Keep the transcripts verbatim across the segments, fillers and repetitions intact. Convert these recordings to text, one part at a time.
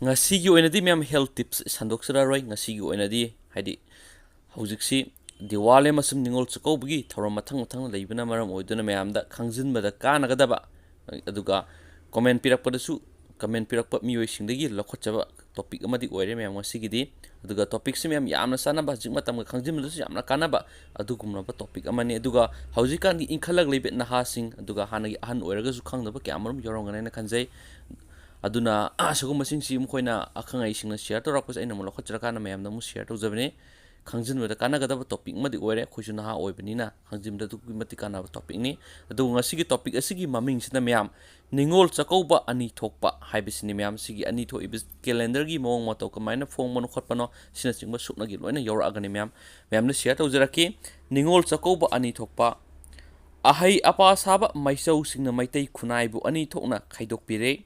ꯉꯁꯤꯒꯤ ꯑꯣꯏꯅꯗꯤ ꯃꯌꯥꯝ health tips ꯁꯟꯗꯣꯛꯆꯔꯔꯣꯏ꯫ ꯉꯁꯤꯒꯤ ꯑꯣꯏꯅꯗꯤ, ꯍꯥꯏꯗꯤ, ꯍꯧꯖꯤꯛꯁꯤ ꯗꯤꯋꯥꯂꯤ ꯑꯃꯁꯨꯡ ꯅꯤꯉꯣꯜ ꯆꯥꯛꯀꯧꯕꯒꯤ ꯊꯧꯔꯝ ꯃꯊꯪ ꯃꯊꯪ ꯂꯩꯕꯅ ꯃꯔꯝ ꯑꯣꯏꯗꯨꯅ ꯃꯌꯥꯝꯗ ꯈꯪꯖꯤꯟꯕꯗ ꯀꯥꯟꯅꯒꯗꯕ, ꯑꯗꯨꯒ comment ꯄꯤꯔꯛꯄꯗꯁꯨ, comment ꯄꯤꯔꯛꯄ ꯃꯤꯑꯣꯏꯁꯤꯡꯗꯒꯤ ꯂꯧꯈꯠꯆꯕ topic ꯑꯃꯗꯤ ꯑꯣꯏꯔꯦ ꯃꯌꯥꯝ ꯉꯁꯤꯒꯤꯗꯤ꯫ ꯑꯗꯨꯒ topicꯁꯤ ꯃꯌꯥꯝ ꯌꯥꯝꯅ ꯆꯥꯟꯅꯕ, ꯍꯧꯖꯤꯛ ꯃꯇꯝꯒ ꯈꯪꯖꯤꯟꯕꯗꯁꯨ ꯌꯥꯝꯅ ꯀꯥꯟꯅꯕ ꯑꯗꯨꯒꯨꯝꯂꯕ topic ꯑꯃꯅꯤ꯫ ꯑꯗꯨꯒ ꯍꯧꯖꯤꯛꯀꯥꯟꯒꯤ ꯏꯟꯈꯠꯂꯛꯂꯤꯕ ꯅꯍꯥꯁꯤꯡ, ꯑꯗꯨꯒ ꯍꯥꯟꯅꯒꯤ ꯑꯍꯟ ꯑꯣꯏꯔꯒꯁꯨ ꯈꯪꯗꯕ ꯀꯌꯥ ꯃꯔꯨꯝ ꯌꯥꯎꯔꯝꯒꯅꯤ ꯍꯥꯏꯅ ꯈꯟꯖꯩ꯫ ꯑꯗꯨꯅ ꯑꯁꯤꯒꯨꯝꯕꯁꯤꯡꯁꯤ ꯃꯈꯣꯏꯅ, ꯑꯈꯪ ꯑꯍꯩꯁꯤꯡꯅ share ꯇꯧꯔꯛꯄꯁꯦ ꯑꯩꯅ ꯑꯃꯨꯛ ꯂꯧꯈꯠꯆꯔꯀꯥꯟꯗ ꯃꯌꯥꯝꯗ ꯑꯃꯨꯛ share ꯇꯧꯖꯕꯅꯤ꯫ ꯈꯪꯖꯤꯟꯕꯗ ꯀꯥꯟꯅꯒꯗꯕ topic ꯑꯃꯗꯤ ꯑꯣꯏꯔꯦ꯫ ꯑꯩꯈꯣꯏꯁꯨ ꯅꯍꯥ ꯑꯣꯏꯕꯅꯤꯅ ꯈꯪꯖꯤꯟꯕꯗ ꯑꯗꯨꯛꯀꯤ ꯃꯇꯤꯛ ꯀꯥꯟꯅꯕ topicꯅꯤ꯫ ꯑꯗꯨꯕꯨ ꯉꯁꯤꯒꯤ topic ꯑꯁꯤꯒꯤ ꯃꯃꯤꯡꯁꯤꯅ ꯃꯌꯥꯝ ꯅꯤꯉꯣꯜ ꯆꯥꯛꯀꯧꯕ ꯑꯅꯤ ꯊꯣꯛꯄ ꯍꯥꯏꯕꯁꯤꯅꯤ꯫ ꯃꯌꯥꯝ ꯁꯤꯒꯤ ꯑꯅꯤ ꯊꯣꯛꯏꯕ calendarꯒꯤ ꯃꯑꯣꯡ ꯃꯇꯧ ꯀꯃꯥꯏꯅ ꯐꯣꯡꯕꯅꯣ ꯈꯣꯠꯄꯅꯣ, ꯁꯤꯅꯆꯤꯡꯕ ꯁꯨꯞꯅꯒꯤ ꯂꯣꯏꯅ ꯌꯧꯔꯛꯑꯒꯅꯤ ꯃꯌꯥꯝ꯫ ꯃꯌꯥꯝꯗ share ꯇꯧꯖꯔꯛꯀꯦ꯫ ꯅꯤꯉꯣꯜ ꯆꯥꯛꯀꯧꯕ ꯑꯅꯤ ꯊꯣꯛꯄ꯫ ꯑꯍꯩ ꯑꯄꯥ ꯁꯥꯕ ꯃꯥꯏꯆꯧꯁꯤꯡꯅ ꯃꯩꯇꯩ ꯈꯨꯟꯅꯥꯏꯕꯨ ꯑꯅꯤ ꯊꯣꯛꯅ ꯈꯥꯏꯗꯣꯛꯄꯤꯔꯦ꯫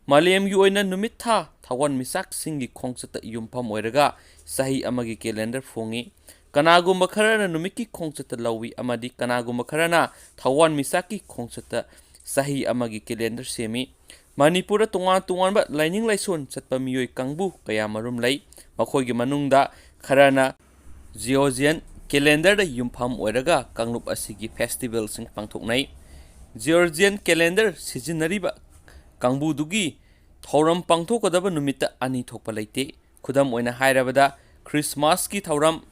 ꯃꯥꯂꯦꯝꯒꯤ ꯑꯣꯏꯅ ꯅꯨꯃꯤꯠ ꯊꯥ ꯊꯋꯥꯟꯃꯤꯆꯥꯛꯁꯤꯡꯒꯤ ꯈꯣꯡꯆꯠꯇ ꯌꯨꯝꯐꯝ ꯑꯣꯏꯔꯒ ꯆꯍꯤ ꯑꯃꯒꯤ calendar ꯐꯣꯡꯉꯤ꯫ ꯀꯅꯥꯒꯨꯝꯕ ꯈꯔꯅ ꯅꯨꯃꯤꯠꯀꯤ ꯈꯣꯡꯆꯠꯇ ꯂꯧꯏ ꯑꯃꯗꯤ ꯀꯅꯥꯒꯨꯝꯕ ꯈꯔꯅ ꯊꯋꯥꯟꯃꯤꯆꯥꯛꯀꯤ ꯈꯣꯡꯆꯠꯇ ꯆꯍꯤ ꯑꯃꯒꯤ calendar ꯁꯦꯝꯃꯤ꯫ ꯃꯅꯤꯄꯨꯔꯗ ꯇꯣꯉꯥꯟ ꯇꯣꯉꯥꯟꯕ ꯂꯥꯏꯅꯤꯡ ꯂꯥꯏꯁꯣꯟ ꯆꯠꯄ ꯃꯤꯑꯣꯏ ꯀꯥꯡꯕꯨ ꯀꯌꯥ ꯃꯔꯨꯝ ꯂꯩ꯫ ꯃꯈꯣꯏꯒꯤ ꯃꯅꯨꯡꯗ ꯈꯔꯅ Georgian calendarꯗ ꯌꯨꯝꯐꯝ ꯑꯣꯏꯔꯒ ꯀꯥꯡꯂꯨꯞ ꯑꯁꯤꯒꯤ festivalꯁꯤꯡ ꯄꯥꯡꯊꯣꯛꯅꯩ꯫ Georgian calendar ꯁꯤꯖꯤꯟꯅꯔꯤꯕ ꯀꯥꯡꯕꯨꯗꯨꯒꯤ ꯊꯧꯔꯝ ꯄꯥꯡꯊꯣꯛꯀꯗꯕ ꯅꯨꯃꯤꯠꯇ ꯑꯅꯤ ꯊꯣꯛꯄ ꯂꯩꯇꯦ꯫ ꯈꯨꯗꯝ ꯑꯣꯏꯅ ꯍꯥꯏꯔꯕꯗ, Christmasꯀꯤ ꯊꯧꯔꯝ,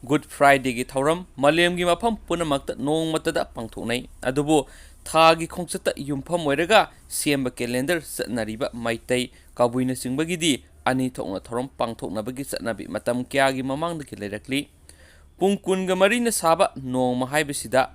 Good Fridayꯒꯤ ꯊꯧꯔꯝ ꯃꯥꯂꯦꯝꯒꯤ ꯃꯐꯝ ꯄꯨꯝꯅꯃꯛꯇ ꯅꯣꯡꯃꯇꯗ ꯄꯥꯡꯊꯣꯛꯅꯩ꯫ ꯑꯗꯨꯕꯨ ꯊꯥꯒꯤ ꯈꯣꯡꯆꯠꯇ ꯌꯨꯝꯐꯝ ꯑꯣꯏꯔꯒ ꯁꯦꯝꯕ calendar ꯆꯠꯅꯔꯤꯕ ꯃꯩꯇꯩ, ꯀꯕꯨꯏꯅꯆꯤꯡꯕꯒꯤꯗꯤ ꯑꯅꯤ ꯊꯣꯛꯅ ꯊꯧꯔꯝ ꯄꯥꯡꯊꯣꯛꯅꯕꯒꯤ ꯆꯠꯅꯕꯤ ꯃꯇꯝ ꯀꯌꯥꯒꯤ ꯃꯃꯥꯡꯗꯒꯤ ꯂꯩꯔꯛꯂꯤ꯫ ꯄꯨꯡ ꯀꯨꯟꯒ ꯃꯔꯤꯅ ꯁꯥꯕ ꯅꯣꯡꯃ ꯍꯥꯏꯕꯁꯤꯗ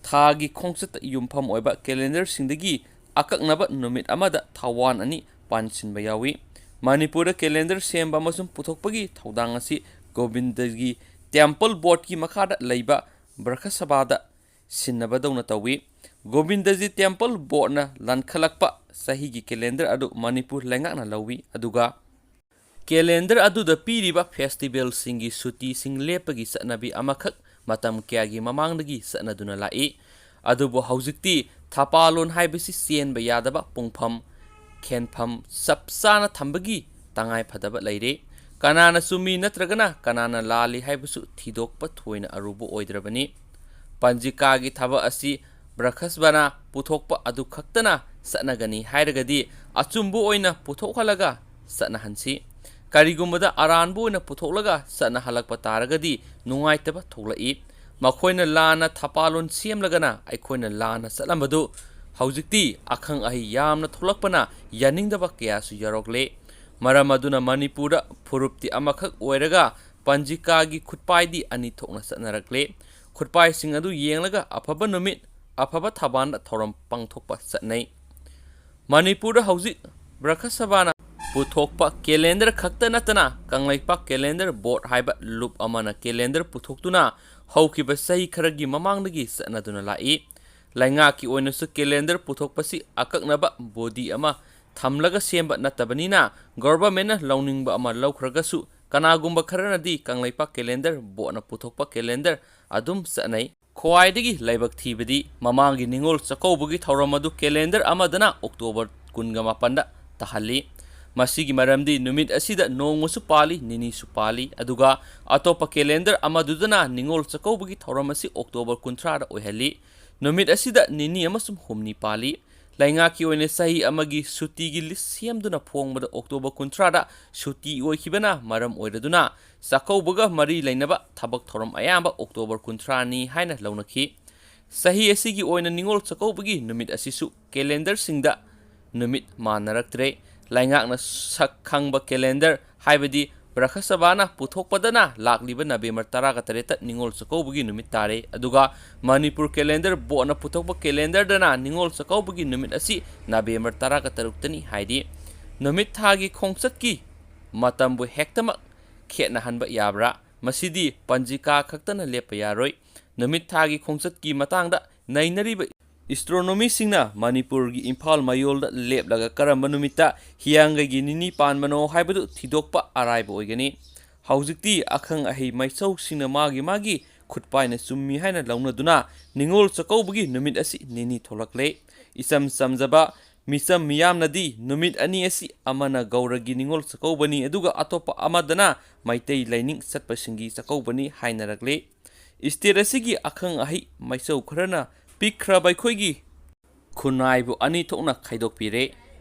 ꯊꯥꯒꯤ ꯈꯣꯡꯆꯠꯇ ꯌꯨꯝꯐꯝ ꯑꯣꯏꯕ calendarꯁꯤꯡꯗꯒꯤ ꯑꯀꯛꯅꯕ ꯅꯨꯃꯤꯠ ꯑꯃꯗ ꯊꯋꯥꯟ ꯑꯅꯤ ꯄꯥꯟꯁꯤꯟꯕ ꯌꯥꯎꯏ꯫ ꯃꯅꯤꯄꯨꯔꯗ calendar ꯁꯦꯝꯕ ꯑꯃꯁꯨꯡ ꯄꯨꯊꯣꯛꯄꯒꯤ ꯊꯧꯗꯥꯡ ꯑꯁꯤ ꯒꯣꯕꯤꯟꯗꯒꯤ temple boardꯀꯤ ꯃꯈꯥꯗ ꯂꯩꯕ ꯕ꯭ꯔꯈ ꯁꯚꯥꯗ ꯁꯤꯟꯅꯕꯗꯧꯅ ꯇꯧꯏ꯫ ꯒꯣꯕꯤꯟꯗꯖꯤ temple boardꯅ ꯂꯥꯟꯈꯠꯂꯛꯄ ꯆꯍꯤꯒꯤ calendar ꯑꯗꯨ ꯃꯅꯤꯄꯨꯔ ꯂꯩꯉꯥꯛꯅ ꯂꯧꯏ, ꯑꯗꯨꯒ calendar ꯑꯗꯨꯗ ꯄꯤꯔꯤꯕ festivalꯁꯤꯡꯒꯤ ꯁꯨꯇꯤꯁꯤꯡ ꯂꯦꯞꯄꯒꯤ ꯆꯠꯅꯕꯤ ꯑꯃꯈꯛ ꯃꯇꯝ ꯀꯌꯥꯒꯤ ꯃꯃꯥꯡꯗꯒꯤ ꯆꯠꯅꯗꯨꯅ ꯂꯥꯛꯏ꯫ ꯑꯗꯨꯕꯨ ꯍꯧꯖꯤꯛꯇꯤ ꯊꯥꯄꯥꯂꯣꯟ ꯍꯥꯏꯕꯁꯤ ꯆꯦꯟꯕ ꯌꯥꯗꯕ ꯄꯨꯡꯐꯝ, ꯈꯦꯟꯐꯝ ꯆꯞ ꯆꯥꯅ ꯊꯝꯕꯒꯤ ꯇꯉꯥꯏ ꯐꯗꯕ ꯂꯩꯔꯦ꯫ ꯀꯅꯥꯅ ꯆꯨꯝꯃꯤ ꯅꯠꯇ꯭ꯔꯒꯅ ꯀꯅꯥꯅ ꯂꯥꯜꯂꯤ ꯍꯥꯏꯕꯁꯨ ꯊꯤꯗꯣꯛꯄ ꯊꯣꯏꯅ ꯑꯔꯨꯕ ꯑꯣꯏꯗ꯭ꯔꯕꯅꯤ꯫ ꯄꯟꯖꯤꯀꯥꯒꯤ ꯊꯕꯛ ꯑꯁꯤ ꯕ꯭ꯔꯈꯁꯕꯥꯅ ꯄꯨꯊꯣꯛꯄ ꯑꯗꯨ ꯈꯛꯇꯅ ꯆꯠꯅꯒꯅꯤ ꯍꯥꯏꯔꯒꯗꯤ, ꯑꯆꯨꯝꯕ ꯑꯣꯏꯅ ꯄꯨꯊꯣꯛꯍꯜꯂꯒ ꯆꯠꯅꯍꯟꯁꯤ꯫ ꯀꯔꯤꯒꯨꯝꯕꯗ ꯑꯔꯥꯟꯕ ꯑꯣꯏꯅ ꯄꯨꯊꯣꯛꯂꯒ ꯆꯠꯅꯍꯜꯂꯛꯄ ꯇꯥꯔꯒꯗꯤ ꯅꯨꯡꯉꯥꯏꯇꯕ ꯊꯣꯛꯂꯛꯏ꯫ ꯃꯈꯣꯏꯅ ꯂꯥꯟꯅ ꯊꯄꯥꯂꯣꯟ ꯁꯦꯝꯂꯒꯅ ꯑꯩꯈꯣꯏꯅ ꯂꯥꯟꯅ ꯆꯠꯂꯝꯕꯗꯨ ꯍꯧꯖꯤꯛꯇꯤ ꯑꯈꯪ ꯑꯍꯩ ꯌꯥꯝꯅ ꯊꯣꯛꯂꯛꯄꯅ ꯌꯥꯅꯤꯡꯗꯕ ꯀꯌꯥꯁꯨ ꯌꯥꯎꯔꯛꯂꯦ꯫ ꯃꯔꯝ ꯑꯗꯨꯅ ꯃꯅꯤꯄꯨꯔꯗ ꯐꯨꯔꯨꯞꯇꯤ ꯑꯃꯈꯛ ꯑꯣꯏꯔꯒ ꯄꯟꯖꯤꯀꯥꯒꯤ ꯈꯨꯠꯄꯥꯏꯗꯤ ꯑꯅꯤ ꯊꯣꯛꯅ ꯆꯠꯅꯔꯛꯂꯦ꯫ ꯈꯨꯠꯄꯥꯏꯁꯤꯡ ꯑꯗꯨ ꯌꯦꯡꯂꯒ ꯑꯐꯕ ꯅꯨꯃꯤꯠ, ꯑꯐꯕ ꯊꯕꯥꯟꯗ ꯊꯧꯔꯝ ꯄꯥꯡꯊꯣꯛꯄ ꯆꯠꯅꯩ꯫ ꯃꯅꯤꯄꯨꯔꯗ ꯍꯧꯖꯤꯛ ꯕ꯭ꯔꯈꯁꯕꯥꯅ ꯄꯨꯊꯣꯛꯄ ꯀꯦꯂꯦꯟꯗꯔ ꯈꯛꯇ ꯅꯠꯇꯅ ꯀꯪꯂꯩꯄꯥꯛ ꯀꯦꯂꯦꯟꯗꯔ ꯕꯣꯔꯗ ꯍꯥꯏꯕ ꯂꯨꯞ ꯑꯃꯅ ꯀꯦꯂꯦꯟꯗꯔ ꯄꯨꯊꯣꯛꯇꯨꯅ ꯍꯧꯈꯤꯕ ꯆꯍꯤ ꯈꯔꯒꯤ ꯃꯃꯥꯡꯗꯒꯤ ꯆꯠꯅꯗꯨꯅ ꯂꯥꯛꯏ꯫ ꯂꯩꯉꯥꯛꯀꯤ ꯑꯣꯏꯅꯁꯨ ꯀꯦꯂꯦꯟꯗꯔ ꯄꯨꯊꯣꯛꯄꯁꯤ ꯑꯀꯛꯅꯕ ꯕꯣꯗꯤ ꯑꯃ ꯊꯝꯂꯒ ꯁꯦꯝꯕ ꯅꯠꯇꯕꯅꯤꯅ, ꯒꯣꯚꯔꯟꯃꯦꯟꯠꯅ ꯂꯧꯅꯤꯡꯕ ꯑꯃ ꯂꯧꯈ꯭ꯔꯒꯁꯨ ꯀꯅꯥꯒꯨꯝꯕ ꯈꯔꯅꯗꯤ ꯀꯪꯂꯩꯄꯥꯛ ꯀꯦꯂꯦꯟꯗꯔ ꯕꯣꯔꯗꯅ ꯄꯨꯊꯣꯛꯄ ꯀꯦꯂꯦꯟꯗꯔ ꯑꯗꯨꯝ ꯆꯠꯅꯩ꯫ ꯈ꯭ꯋꯥꯏꯗꯒꯤ ꯂꯥꯏꯕꯛ ꯊꯤꯕꯗꯤ ꯃꯃꯥꯡꯒꯤ ꯅꯤꯉꯣꯜ ꯆꯥꯛꯀꯧꯕꯒꯤ ꯊꯧꯔꯝ ꯑꯗꯨ ꯀꯦꯂꯦꯟꯗꯔ ꯑꯃꯗꯅ ꯑꯣꯛꯇꯣꯕꯔ ꯀꯨꯟꯒ ꯃꯥꯄꯟꯗ ꯇꯥꯍꯜꯂꯤ꯫ ꯃꯁꯤꯒꯤ ꯃꯔꯝꯗꯤ ꯅꯨꯃꯤꯠ ꯑꯁꯤꯗ ꯅꯣꯡꯃꯁꯨ ꯄꯥꯜꯂꯤ, ꯅꯤꯅꯤꯁꯨ ꯄꯥꯜꯂꯤ, ꯑꯗꯨꯒ ꯑꯇꯣꯞꯄ ꯀꯦꯂꯦꯟꯗꯔ ꯑꯃꯗꯨꯗꯅ ꯅꯤꯉꯣꯜ ꯆꯥꯛꯀꯧꯕꯒꯤ ꯊꯧꯔꯝ ꯑꯁꯤ ꯑꯣꯛꯇꯣꯕꯔ ꯀꯨꯟꯊ꯭ꯔꯥꯗ ꯑꯣꯏꯍꯜꯂꯤ꯫ ꯅꯨꯃꯤꯠ ꯑꯁꯤꯗ ꯅꯤꯅꯤ ꯑꯃꯁꯨꯡ ꯍꯨꯝꯅꯤ ꯄꯥꯜꯂꯤ꯫ ꯂꯩꯉꯥꯛꯀꯤ ꯑꯣꯏꯅ ꯆꯍꯤ ꯑꯃꯒꯤ ꯁꯨꯇꯤꯒꯤ ꯂꯤꯁ ꯁꯦꯝꯗꯨꯅ ꯐꯣꯡꯕꯗ ꯑꯣꯛꯇꯣꯕꯔ ꯀꯨꯟꯊ꯭ꯔꯥꯗ ꯁꯨꯇꯤ ꯑꯣꯏꯈꯤꯕꯅ ꯃꯔꯝ ꯑꯣꯏꯔꯗꯨꯅ ꯆꯥꯛꯀꯧꯕꯒ ꯃꯔꯤ ꯂꯩꯅꯕ ꯊꯕꯛ ꯊꯧꯔꯝ ꯑꯌꯥꯝꯕ ꯑꯣꯛꯇꯣꯕꯔ ꯀꯨꯟꯊ꯭ꯔꯥꯅꯤ ꯍꯥꯏꯅ ꯂꯧꯅꯈꯤ꯫ ꯆꯍꯤ ꯑꯁꯤꯒꯤ ꯑꯣꯏꯅ ꯅꯤꯉꯣꯜ ꯆꯥꯛꯀꯧꯕꯒꯤ ꯅꯨꯃꯤꯠ ꯑꯁꯤꯁꯨ ꯀꯦꯂꯦꯟꯗꯔꯁꯤꯡꯗ ꯅꯨꯃꯤꯠ ꯃꯥꯟꯅꯔꯛꯇ꯭ꯔꯦ꯫ ꯂꯩꯉꯥꯛꯅ ꯁꯛ ꯈꯪꯕ ꯀꯦꯂꯦꯟꯗꯔ, ꯍꯥꯏꯕꯗꯤ ꯕ꯭ꯔꯈꯁꯕꯥꯅ ꯄꯨꯊꯣꯛꯄꯗꯅ ꯂꯥꯛꯂꯤꯕ ꯅꯕꯦꯝꯕꯔ ꯇꯔꯥꯒ ꯇꯔꯦꯠꯇ ꯅꯤꯉꯣꯜ ꯆꯥꯛꯀꯧꯕꯒꯤ ꯅꯨꯃꯤꯠ ꯇꯥꯔꯦ, ꯑꯗꯨꯒ ꯃꯅꯤꯄꯨꯔ ꯀꯦꯂꯦꯟꯗꯔ ꯕꯣꯔꯗꯅ ꯄꯨꯊꯣꯛꯄ ꯀꯦꯂꯦꯟꯗꯔꯗꯅ ꯅꯤꯉꯣꯜ ꯆꯥꯛꯀꯧꯕꯒꯤ ꯅꯨꯃꯤꯠ ꯑꯁꯤ ꯅꯕꯦꯝꯕꯔ ꯇꯔꯥꯒ ꯇꯔꯨꯛꯇꯅꯤ ꯍꯥꯏꯔꯤ꯫ ꯅꯨꯃꯤꯠ ꯊꯥꯒꯤ ꯈꯣꯡꯆꯠꯀꯤ ꯃꯇꯝꯕꯨ ꯍꯦꯛꯇꯃꯛ ꯈꯦꯠꯅꯍꯟꯕ ꯌꯥꯕ꯭ꯔꯥ? ꯃꯁꯤꯗꯤ ꯄꯟꯖꯤꯀꯥ ꯈꯛꯇꯅ ꯂꯦꯞꯄ ꯌꯥꯔꯣꯏ꯫ ꯅꯨꯃꯤꯠ ꯊꯥꯒꯤ ꯈꯣꯡꯆꯠꯀꯤ ꯃꯇꯥꯡꯗ ꯅꯩꯅꯔꯤꯕ ꯑꯦꯁꯇ꯭ꯔꯣꯅꯣꯃꯤꯁꯤꯡꯅ ꯃꯅꯤꯄꯨꯔꯒꯤ ꯏꯝꯐꯥꯜ ꯃꯌꯣꯜꯗ ꯂꯦꯞꯂꯒ ꯀꯔꯝꯕ ꯅꯨꯃꯤꯠꯇ ꯍꯤꯌꯥꯡꯒꯩꯒꯤ ꯅꯤꯅꯤ ꯄꯥꯟꯕꯅꯣ ꯍꯥꯏꯕꯗꯨ ꯊꯤꯗꯣꯛꯄ ꯑꯔꯥꯏꯕ ꯑꯣꯏꯒꯅꯤ꯫ ꯍꯧꯖꯤꯛꯇꯤ ꯑꯈꯪ ꯑꯍꯩ ꯃꯥꯏꯆꯧꯁꯤꯡꯅ ꯃꯥꯒꯤ ꯃꯥꯒꯤ ꯈꯨꯠꯄꯥꯏꯅ ꯆꯨꯝꯃꯤ ꯍꯥꯏꯅ ꯂꯧꯅꯗꯨꯅ ꯅꯤꯉꯣꯜ ꯆꯥꯛꯀꯧꯕꯒꯤ ꯅꯨꯃꯤꯠ ꯑꯁꯤ ꯅꯤꯅꯤ ꯊꯣꯛꯂꯛꯂꯦ꯫ ꯏꯆꯝ ꯆꯝꯖꯕ ꯃꯤꯆꯝ ꯃꯤꯌꯥꯝꯅꯗꯤ ꯅꯨꯃꯤꯠ ꯑꯅꯤ ꯑꯁꯤ ꯑꯃꯅ ꯒꯧꯔꯒꯤ ꯅꯤꯉꯣꯜ ꯆꯥꯛꯀꯧꯕꯅꯤ, ꯑꯗꯨꯒ ꯑꯇꯣꯞꯄ ꯑꯃꯗꯅ ꯃꯩꯇꯩ ꯂꯥꯏꯅꯤꯡ ꯆꯠꯄꯁꯤꯡꯒꯤ ꯆꯥꯛꯀꯧꯕꯅꯤ ꯍꯥꯏꯅꯔꯛꯂꯦ꯫ ꯏꯁꯇꯦꯠ ꯑꯁꯤꯒꯤ ꯑꯈꯪ ꯑꯍꯩ ꯃꯥꯏꯆꯧ ꯈꯔꯅ ꯄꯤꯛꯈ꯭ꯔꯕ ꯑꯩꯈꯣꯏꯒꯤ ꯈꯨꯟꯅꯥꯏꯕꯨ ꯑꯅꯤ ꯊꯣꯛꯅ ꯈꯥꯏꯗꯣꯛꯄꯤꯔꯦ꯫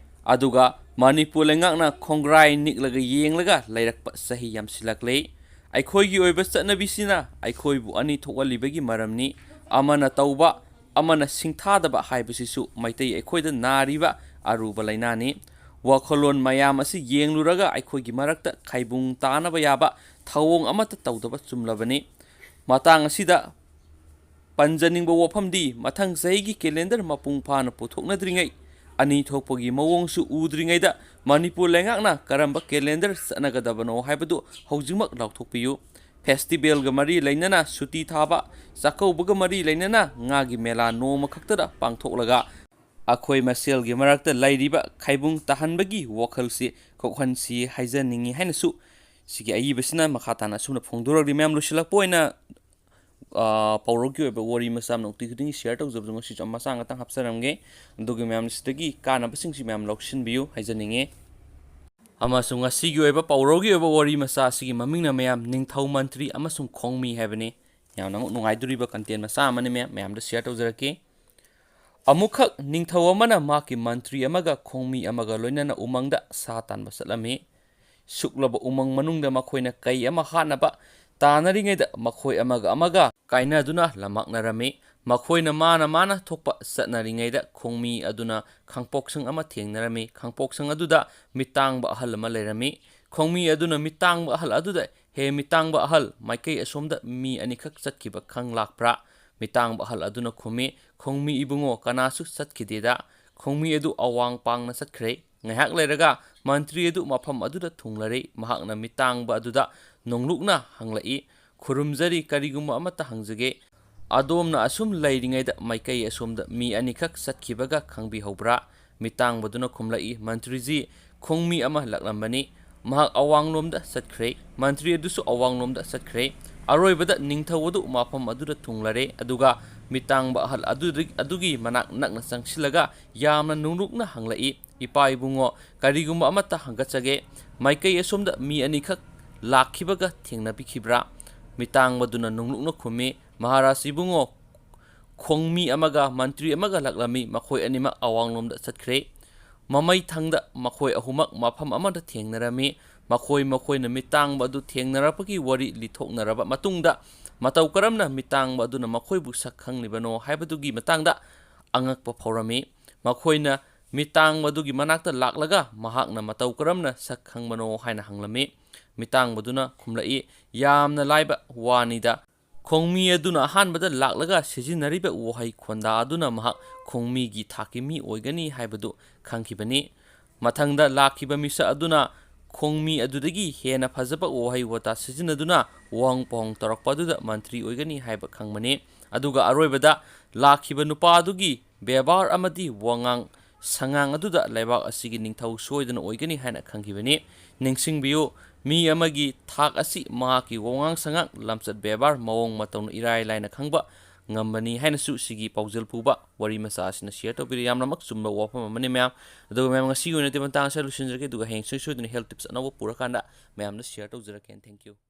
ꯑꯗꯨꯒ ꯃꯅꯤꯄꯨꯔ ꯂꯩꯉꯥꯛꯅ ꯈꯣꯡꯒ꯭ꯔꯥꯏ ꯅꯤꯛꯂꯒ ꯌꯦꯡꯂꯒ ꯂꯩꯔꯛꯄ ꯆꯍꯤ ꯌꯥꯝꯁꯤꯜꯂꯛꯂꯦ꯫ ꯑꯩꯈꯣꯏꯒꯤ ꯑꯣꯏꯕ ꯆꯠꯅꯕꯤꯁꯤꯅ ꯑꯩꯈꯣꯏꯕꯨ ꯑꯅꯤ ꯊꯣꯛꯍꯜꯂꯤꯕꯒꯤ ꯃꯔꯝꯅꯤ꯫ ꯑꯃꯅ ꯇꯧꯕ, ꯑꯃꯅ ꯁꯤꯡꯊꯥꯗꯕ ꯍꯥꯏꯕꯁꯤꯁꯨ ꯃꯩꯇꯩ ꯑꯩꯈꯣꯏꯗ ꯅꯥꯔꯤꯕ ꯑꯔꯨꯕ ꯂꯥꯏꯅꯥꯅꯤ꯫ ꯋꯥꯈꯜꯂꯣꯟ ꯃꯌꯥꯝ ꯑꯁꯤ ꯌꯦꯡꯂꯨꯔꯒ ꯑꯩꯈꯣꯏꯒꯤ ꯃꯔꯛꯇ ꯈꯥꯏꯕꯨꯡ ꯇꯥꯅꯕ ꯌꯥꯕ ꯊꯧꯑꯣꯡ ꯑꯃꯠꯇ ꯇꯧꯗꯕ ꯆꯨꯝꯂꯕꯅꯤ꯫ ꯃꯇꯥꯡ ꯑꯁꯤꯗ ꯄꯟꯖꯅꯤꯡꯕ ꯋꯥꯐꯝꯗꯤ, ꯃꯊꯪ ꯆꯍꯤꯒꯤ ꯀꯦꯂꯦꯟꯗꯔ ꯃꯄꯨꯡ ꯐꯥꯅ ꯄꯨꯊꯣꯛꯅꯗ꯭ꯔꯤꯉꯩ, ꯑꯅꯤ ꯊꯣꯛꯄꯒꯤ ꯃꯑꯣꯡꯁꯨ ꯎꯗ꯭ꯔꯤꯉꯩꯗ ꯃꯅꯤꯄꯨꯔ ꯂꯩꯉꯥꯛꯅ ꯀꯔꯝꯕ ꯀꯦꯂꯦꯟꯗꯔ ꯆꯠꯅꯒꯗꯕꯅꯣ ꯍꯥꯏꯕꯗꯨ ꯍꯧꯖꯤꯛꯃꯛ ꯂꯥꯎꯊꯣꯛꯄꯤꯌꯨ꯫ ꯐꯦꯁꯇꯤꯚꯦꯜꯒ ꯃꯔꯤ ꯂꯩꯅꯅ ꯁꯨꯇꯤ ꯊꯥꯕ, ꯆꯥꯛꯀꯧꯕꯒ ꯃꯔꯤ ꯂꯩꯅꯅ ꯉꯥꯒꯤ ꯃꯦꯂꯥ ꯅꯣꯡꯃ ꯈꯛꯇꯗ ꯄꯥꯡꯊꯣꯛꯂꯒ ꯑꯩꯈꯣꯏ ꯃꯁꯦꯜꯒꯤ ꯃꯔꯛꯇ ꯂꯩꯔꯤꯕ ꯈꯥꯏꯕꯨꯡ ꯇꯥꯍꯟꯕꯒꯤ ꯋꯥꯈꯜꯁꯤ ꯀꯣꯛꯍꯟꯁꯤ ꯍꯥꯏꯖꯅꯤꯡꯏ ꯍꯥꯏꯅꯁꯨ ꯁꯤꯒꯤ ꯑꯏꯕꯁꯤꯅ ꯃꯈꯥ ꯇꯥꯅ ꯑꯁꯨꯝꯅ ꯐꯣꯡꯗꯣꯔꯛꯂꯤ꯫ ꯃꯌꯥꯝ, ꯂꯣꯏꯁꯤꯜꯂꯛꯄ ꯑꯣꯏꯅ ꯑ, ꯄꯥꯎꯔꯧꯒꯤ ꯑꯣꯏꯕ ꯋꯥꯔꯤ ꯃꯆꯥ ꯑꯃ ꯅꯨꯡꯇꯤ ꯈꯨꯗꯤꯡꯒꯤ ꯁꯤꯌꯔ ꯇꯧꯖꯕꯗꯣ ꯉꯁꯤꯁꯨ ꯃꯆꯥ ꯉꯥꯛꯇꯪ ꯍꯥꯞꯆꯔꯝꯒꯦ꯫ ꯑꯗꯨꯒ ꯃꯌꯥꯝ ꯁꯤꯗꯒꯤ ꯀꯥꯟꯅꯕꯁꯤꯡꯁꯤ ꯃꯌꯥꯝ ꯂꯧꯁꯤꯟꯕꯤꯌꯨ ꯍꯥꯏꯖꯅꯤꯡꯉꯤ꯫ ꯑꯃꯁꯨꯡ ꯉꯁꯤꯒꯤ ꯑꯣꯏꯕ ꯄꯥꯎꯔꯧꯒꯤ ꯑꯣꯏꯕ ꯋꯥꯔꯤ ꯃꯆꯥ ꯑꯁꯤꯒꯤ ꯃꯃꯤꯡꯅ ꯃꯌꯥꯝ ꯅꯤꯡꯊꯧ, ꯃꯟꯇ꯭ꯔꯤ ꯑꯃꯁꯨꯡ ꯈꯣꯡꯃꯤ ꯍꯥꯏꯕꯅꯤ꯫ ꯌꯥꯝꯅ ꯑꯃꯨꯛ ꯅꯨꯡꯉꯥꯏꯗꯣꯔꯤꯕ ꯀꯟꯇꯦꯟ ꯃꯆꯥ ꯑꯃꯅꯤ ꯃꯌꯥꯝ, ꯃꯌꯥꯝꯗ ꯁꯤꯌꯔ ꯇꯧꯖꯔꯛꯀꯦ꯫ ꯑꯃꯨꯛꯈꯛ ꯅꯤꯡꯊꯧ ꯑꯃꯅ ꯃꯍꯥꯛꯀꯤ ꯃꯟꯇ꯭ꯔꯤ ꯑꯃꯒ ꯈꯣꯡꯃꯤ ꯑꯃꯒ ꯂꯣꯏꯅꯅ ꯎꯃꯪꯗ ꯁꯥ ꯇꯥꯟꯕ ꯆꯠꯂꯝꯃꯤ꯫ ꯁꯨꯛꯂꯕ ꯎꯃꯪ ꯃꯅꯨꯡꯗ ꯃꯈꯣꯏꯅ ꯀꯩ ꯑꯃ ꯍꯥꯠꯅꯕ ꯇꯥꯟꯅꯔꯤꯉꯩꯗ ꯃꯈꯣꯏ ꯑꯃꯒ ꯑꯃꯒ ꯀꯥꯏꯅꯗꯨꯅ ꯂꯝꯃꯥꯛꯅꯔꯝꯃꯤ꯫ ꯃꯈꯣꯏꯅ ꯃꯥꯅ ꯃꯥꯅ ꯊꯣꯛꯄ ꯆꯠꯅꯔꯤꯉꯩꯗ ꯈꯣꯡꯃꯤ ꯑꯗꯨꯅ ꯈꯥꯡꯄꯣꯛꯁꯪ ꯑꯃ ꯊꯦꯡꯅꯔꯝꯃꯤ꯫ ꯈꯥꯡꯄꯣꯛꯁꯪ ꯑꯗꯨꯗ ꯃꯤꯇꯥꯡꯕ ꯑꯍꯜ ꯑꯃ ꯂꯩꯔꯝꯃꯤ꯫ ꯈꯣꯡꯃꯤ ꯑꯗꯨꯅ ꯃꯤꯇꯥꯡꯕ ꯑꯍꯜ ꯑꯗꯨꯗ, "ꯍꯦ ꯃꯤꯇꯥꯡꯕ ꯑꯍꯜ, ꯃꯥꯏꯀꯩ ꯑꯁꯣꯝꯗ ꯃꯤ ꯑꯅꯤꯈꯛ ꯆꯠꯈꯤꯕ ꯈꯪ ꯂꯥꯛꯄ꯭ꯔꯥ?" ꯃꯤꯇꯥꯡꯕ ꯑꯍꯜ ꯑꯗꯨꯅ ꯈꯨꯝꯃꯤ, "ꯈꯣꯡꯃꯤ ꯏꯕꯨꯡꯉꯣ, ꯀꯅꯥꯁꯨ ꯆꯠꯈꯤꯗꯦꯗ"꯫ ꯈꯣꯡꯃꯤ ꯑꯗꯨ ꯑꯋꯥꯡ ꯄꯥꯡꯅ ꯆꯠꯈ꯭ꯔꯦ꯫ ꯉꯥꯏꯍꯥꯛ ꯂꯩꯔꯒ ꯃꯟꯇ꯭ꯔꯤ ꯑꯗꯨ ꯃꯐꯝ ꯑꯗꯨꯗ ꯊꯨꯡꯂꯔꯦ꯫ ꯃꯍꯥꯛꯅ ꯃꯤꯇꯥꯡꯕ ꯑꯗꯨꯗ ꯅꯣꯡꯂꯨꯛꯅ ꯍꯪꯂꯛꯏ, "ꯈꯨꯔꯨꯝꯖꯔꯤ, ꯀꯔꯤꯒꯨꯝꯕ ꯑꯃꯠꯇ ꯍꯪꯖꯒꯦ꯫ ꯑꯗꯣꯝꯅ ꯑꯁꯨꯝ ꯂꯩꯔꯤꯉꯩꯗ ꯃꯥꯏꯀꯩ ꯑꯁꯣꯝꯗ ꯃꯤ ꯑꯅꯤꯈꯛ ꯆꯠꯈꯤꯕꯒ ꯈꯪꯕꯤꯍꯧꯕ꯭ꯔꯥ?" ꯃꯤꯇꯥꯡꯕꯗꯨꯅ ꯈꯨꯝꯂꯛꯏ, "ꯃꯟꯇ꯭ꯔꯤꯖꯤ, ꯈꯣꯡꯃꯤ ꯑꯃ ꯂꯥꯛꯂꯝꯕꯅꯤ꯫ ꯃꯍꯥꯛ ꯑꯋꯥꯡꯂꯣꯝꯗ ꯆꯠꯈ꯭ꯔꯦ꯫ ꯃꯟꯇ꯭ꯔꯤ ꯑꯗꯨꯁꯨ ꯑꯋꯥꯡꯂꯣꯝꯗ ꯆꯠꯈ꯭ꯔꯦ꯫ ꯑꯔꯣꯏꯕꯗ ꯅꯤꯡꯊꯧ ꯑꯗꯨ ꯃꯐꯝ ꯑꯗꯨꯗ ꯊꯨꯡꯂꯔꯦ, ꯑꯗꯨꯒ ꯃꯤꯇꯥꯡꯕ ꯑꯍꯜ ꯑꯗꯨꯗ-, ꯑꯗꯨꯒꯤ ꯃꯅꯥꯛ ꯅꯛꯅ ꯆꯪꯁꯤꯜꯂꯒ ꯌꯥꯝꯅ ꯅꯨꯡꯂꯨꯛꯅ ꯍꯪꯂꯛꯏ, "ꯏꯄꯥ ꯏꯕꯨꯡꯉꯣ, ꯀꯔꯤꯒꯨꯝꯕ ꯑꯃꯠꯇ ꯍꯪꯒꯠꯆꯒꯦ꯫ ꯃꯥꯏꯀꯩ ꯑꯁꯣꯝꯗ ꯃꯤ ꯑꯅꯤꯈꯛ ꯂꯥꯛꯈꯤꯕꯒ ꯊꯦꯡꯅꯕꯤꯈꯤꯕ꯭ꯔꯥ?" ꯃꯤꯇꯥꯡꯕꯗꯨꯅ ꯅꯨꯡꯂꯨꯛꯅ ꯈꯨꯝꯃꯤ, "ꯃꯍꯥꯔꯥꯖ ꯏꯕꯨꯡꯉꯣ, ꯈꯣꯡꯃꯤ ꯑꯃꯒ ꯃꯟꯇ꯭ꯔꯤ ꯑꯃꯒ ꯂꯥꯛꯂꯝꯃꯤ, ꯃꯈꯣꯏ ꯑꯅꯤꯃꯛ ꯑꯋꯥꯡꯂꯣꯝꯗ ꯆꯠꯈ꯭ꯔꯦ꯫ ꯃꯃꯩ ꯊꯪꯗ ꯃꯈꯣꯏ ꯑꯍꯨꯝꯃꯛ ꯃꯐꯝ ꯑꯃꯗ ꯊꯦꯡꯅꯔꯝꯃꯤ꯫ ꯃꯈꯣꯏ ꯃꯈꯣꯏꯅ ꯃꯤꯇꯥꯡꯕ ꯑꯗꯨ ꯊꯦꯡꯅꯔꯛꯄꯒꯤ ꯋꯥꯔꯤ ꯂꯤꯊꯣꯛꯅꯔꯕ ꯃꯇꯨꯡꯗ, ꯃꯇꯧ ꯀꯔꯝꯅ ꯃꯤꯇꯥꯡꯕ ꯑꯗꯨꯅ ꯃꯈꯣꯏꯕꯨ ꯁꯛ ꯈꯪꯂꯤꯕꯅꯣ ꯍꯥꯏꯕꯗꯨꯒꯤ ꯃꯇꯥꯡꯗ ꯑꯉꯛꯄ ꯐꯥꯎꯔꯝꯃꯤ꯫ ꯃꯈꯣꯏꯅ ꯃꯤꯇꯥꯡꯕ ꯑꯗꯨꯒꯤ ꯃꯅꯥꯛꯇ ꯂꯥꯛꯂꯒ ꯃꯍꯥꯛꯅ ꯃꯇꯧ ꯀꯔꯝꯅ ꯁꯛ ꯈꯪꯕꯅꯣ ꯍꯥꯏꯅ ꯍꯪꯂꯝꯃꯤ꯫ ꯃꯤꯇꯥꯡꯕꯗꯨꯅ ꯈꯨꯝꯂꯛꯏ, "ꯌꯥꯝꯅ ꯂꯥꯏꯕ ꯋꯥꯅꯤꯗ꯫ ꯈꯣꯡꯃꯤ ꯑꯗꯨꯅ ꯑꯍꯥꯟꯕꯗ ꯂꯥꯛꯂꯒ ꯁꯤꯖꯤꯟꯅꯔꯤꯕ ꯋꯥꯍꯩ ꯈꯣꯟꯗꯥ ꯑꯗꯨꯅ ꯃꯍꯥꯛ ꯈꯣꯡꯃꯤꯒꯤ ꯊꯥꯛꯀꯤ ꯃꯤ ꯑꯣꯏꯒꯅꯤ ꯍꯥꯏꯕꯗꯨ ꯈꯪꯈꯤꯕꯅꯤ꯫ ꯃꯊꯪꯗ ꯂꯥꯛꯈꯤꯕ ꯃꯤꯁꯛ ꯑꯗꯨꯅ ꯈꯣꯡꯃꯤ ꯑꯗꯨꯗꯒꯤ ꯍꯦꯟꯅ ꯐꯖꯕ ꯋꯥꯍꯩ ꯋꯥꯇꯥ ꯁꯤꯖꯤꯟꯅꯗꯨꯅ ꯋꯥꯍꯪ ꯄꯥꯎꯍꯪ ꯇꯧꯔꯛꯄ ꯑꯗꯨꯗ ꯃꯟꯇ꯭ꯔꯤ ꯑꯣꯏꯒꯅꯤ ꯍꯥꯏꯕ ꯈꯪꯕꯅꯤ꯫ ꯑꯗꯨꯒ ꯑꯔꯣꯏꯕꯗ ꯂꯥꯛꯈꯤꯕ ꯅꯨꯄꯥ ꯑꯗꯨꯒꯤ ꯕꯦꯕꯥꯔ ꯑꯃꯗꯤ ꯋꯥꯉꯥꯡ ꯁꯉꯥꯡ ꯑꯗꯨꯗ ꯂꯩꯕꯥꯛ ꯑꯁꯤꯒꯤ ꯅꯤꯡꯊꯧ ꯁꯣꯏꯗꯅ ꯑꯣꯏꯒꯅꯤ ꯍꯥꯏꯅ ꯈꯪꯈꯤꯕꯅꯤ꯫ ꯅꯤꯡꯁꯤꯡꯕꯤꯌꯨ, ꯃꯤ ꯑꯃꯒꯤ ꯊꯥꯛ ꯑꯁꯤ ꯃꯍꯥꯛꯀꯤ ꯋꯥꯉꯥꯡ ꯁꯉꯥꯡ, ꯂꯝꯆꯠ ꯕꯦꯕꯥꯔ, ꯃꯑꯣꯡ ꯃꯇꯧꯅ ꯏꯔꯥꯏ ꯂꯥꯏꯅ ꯈꯪꯕ ꯉꯝꯕꯅꯤ" ꯍꯥꯏꯅꯁꯨ ꯁꯤꯒꯤ ꯄꯥꯎꯖꯦꯜ ꯄꯨꯕ ꯋꯥꯔꯤ ꯃꯆꯥ ꯑꯁꯤꯅ ꯁꯤꯌꯔ ꯇꯧꯕꯤꯔꯤ꯫ ꯌꯥꯝꯅꯃꯛ ꯆꯨꯝꯕ ꯋꯥꯐꯝ ꯑꯃꯅꯤ ꯃꯌꯥꯝ꯫ ꯑꯗꯨꯒ ꯃꯌꯥꯝ, ꯉꯁꯤꯒꯤ ꯑꯣꯏꯅꯗꯤ ꯃꯇꯥꯡ ꯑꯁꯤꯗ ꯂꯣꯏꯁꯤꯟꯖꯔꯒꯦ꯫ ꯑꯗꯨꯒ ꯍꯌꯦꯡ ꯁꯣꯏ ꯁꯣꯏꯗꯅ ꯍꯦꯜꯊ ꯇꯤꯞꯁ ꯑꯅꯧꯕ ꯄꯨꯔꯀꯥꯟꯗ ꯃꯌꯥꯝꯗ ꯁꯤꯌꯔ ꯇꯧꯖꯔꯛꯀꯦ꯫ Thank you꯫